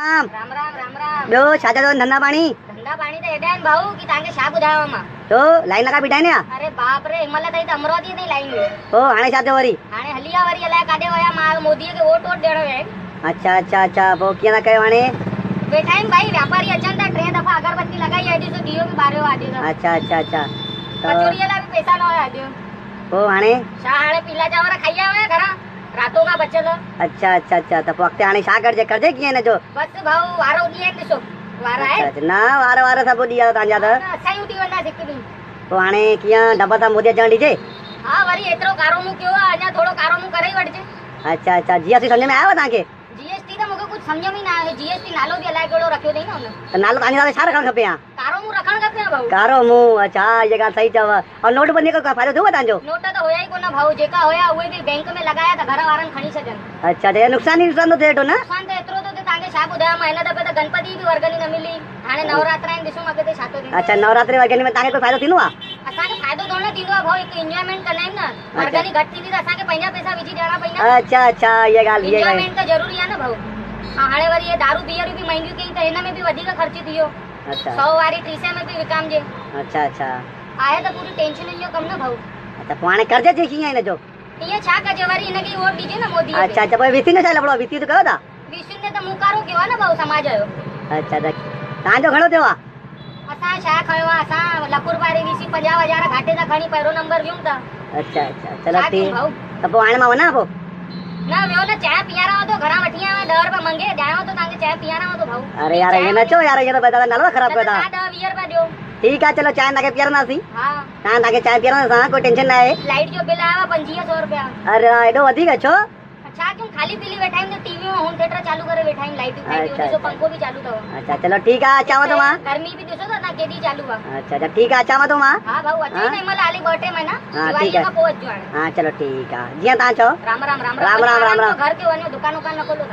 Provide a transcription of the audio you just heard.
رام رام رام رام رام. ٻيو ڇا چئو ڌنڌا پاڻي؟ ڌنڌا پاڻي ته ايڏا آهن ڀائو ڪي توهان کي ڇا ٻڌايانو مان. ڇو لائين لڳا بيٺا آهن يا؟ اري باپ ري هن مهل تائين ته امراوتي تائين لائين هئي. پوء هاڻي ڇا ٿيو وري؟ هاڻي هلي آ وري الائي ڪاڏي ويا مان مودي کي ووٽ ووٽ ڏيڻ ويا آهن. اڇا اڇا اڇا پوء ڪيئن ٿا ڪيو هاڻي؟ ويٺا آهن ڀائي واپاري اچن ٿا ٽي دفعا اگربتي لڳائي آهي ڏسو ڏيئو به ٻاريو آهي اڄ ته. اڇا اڇا اڇا ته ڪچوريء لاء به پئسا نه هيا اڄ. پوء هاڻي؟ ڇا هاڻي پيلا چانور کائي آيو آهيان گهران راتو کان بچيل. اڇا اڇا اڇا ته پوء اڳتي هاڻي ڇا ڪرجي ڪرجي ڪيئن هن جو؟ بس ڀائو وارو اڏي آهن ڏسو وارا اڇا آهن. اڇا نه وار وار سڀ اڏي ويا توهان جا ته. نه نه اسان ئي اڏي وينداسين هڪ ڏينهن. پوء هاڻي ڪيئن ڊب سان مودي اچڻ ڏجي؟ ها وري ايترو ڪارو منهن ڪيو آهي اڃا ٿورو ڪارو منهن ڪري ئي وٺجي. اڇا اڇا جي ايس ٽي سمجهه ۾ آيو توهان کي؟ جي ايس ٽي ته مون کي ڪجهه سمجهه ۾ ئي نه آيو جي ايس ٽي نالو به الائي ڪهڙو رکيو اٿئي نه هن. ته نالو توهان جي حساب سان ڇا رکڻ کپي ها؟ ڪارو منهن رکڻ کپي ها ڀائو. ڪارو منهن اڇا اها ڳالهه صحيح چئو ۽ نوٽ بندي کان ڪو فائدو ٿيو توهان جو؟ نوٽ ته هيا ئي ڪونه ڀائو جيڪا هيا اهي به بينڪ ۾ لڳايا ته گهر وارن کڻي ڇڏين. اڇا ته نقصان ئي نقصان ٿو ٿئي ويٺو نه؟ نقصان ته ايترو ٿو ٿئي توهان کي ڇا ٻڌايان مان هن دفعي ته گنپتي جي به ورگني نه ملي هاڻي نوراترا آهن ڏسون اڳتي ڇا ٿو ٿئي. اڇا نوراتري ورگني ۾ توهان کي ڪوئي فائدو ٿيندو آهي؟ اسان کي فائدو ٿورو نه ٿيندو آهي ڀائو هڪ انجوائمينٽ ڪندا آهيون نه ورگني گهٽ ٿيندي ته اسان کي پنهنجا پئسا وجهي ڏيڻا پوندا. اڇا اڇا اها ڳالهه اها ڳالهه. انجوائمينٽ ته ضروري آهي نه ڀائو. ها هاڻي وري اهي دارو بيئرون به مهنگيون ڪيائين ته هن ۾ به وڌيڪ خرچ ٿي ويو. اڇا 100 واري 300 ۾ به وڪامجي. اڇا اڇا. آهي ته پوري ٽينشنن جو ڪم نه ڀائو. اڇا پوء هاڻي ڪرجي جي ڪيئن هن جو؟ ائين ڇا ڪجي وري هن کي ئي ووٽ ڏجي نه موديء کي. اڇا اڇا پوء وي سي جو ڇا لفڙو آهي وي سي ته ڪيو ٿا؟ وي سي ته مون ڪارو ڪيو آهي نه ڀائو سماج جو. اڇا اڇا توهان جو گهڻو ٿيو آهي؟ اسان ڇا کنيو آهي اسان لک روپيا واري وي سي 50,000 گهاٽي تان کڻي پهريون نمبر ويون ٿا. اڇا اڇا چلو ڇا ڪيون ٺيڪ ڀائو؟ ته پوء هاڻي مان وڃان پوء؟ نه ويو نه چانهه پيارانو ٿو گهران وٺي آيو آهيان 10 روپيا منگي ڏيانو ٿو توهان کي چانهه پيارانو ٿو ڀائو. اري يار ائين نه چئو يار ائين ته دادا نالو خراب نه ڪيو ته ٿا. توهان 10 20 روپيا ڏيو. ٺيڪ آهي چلو چانهه توهان کي پيارنداسين. ها. توهان کي چانهه پيارنداسان ڪوئي ٽينشن نه آهي. لائيٽ جو بل آيو آهي 2500 روپيا. اري ايڏو وڌيڪ ڇو؟ ڇا ڪيون خالي پيلي ويٺا آهيون ته ٽي وي هوم ٿيٽر چالو ڪري ويٺا آهيون لائيٽون کائي ٿيون ڏسو پنکو به چالو اٿو. اڇا چلو ٺيڪ آهي اچانو ٿو مان. گرمي به ڏسو ته توهان ڪيڏي چالو آهي. اڇا اڇا ٺيڪ آهي اچانو ٿو مان. ها ڀائو اچو ئي نه هن مهل حالي 2 3 مهينا ديوالي کان پوءِ اچجو هاڻي. ها چلو ٺيڪ آهي جيئن توهان چئو. رام رام رام رام رام رام. گهر کي وڃو دڪان وڪان نه کولو توهان.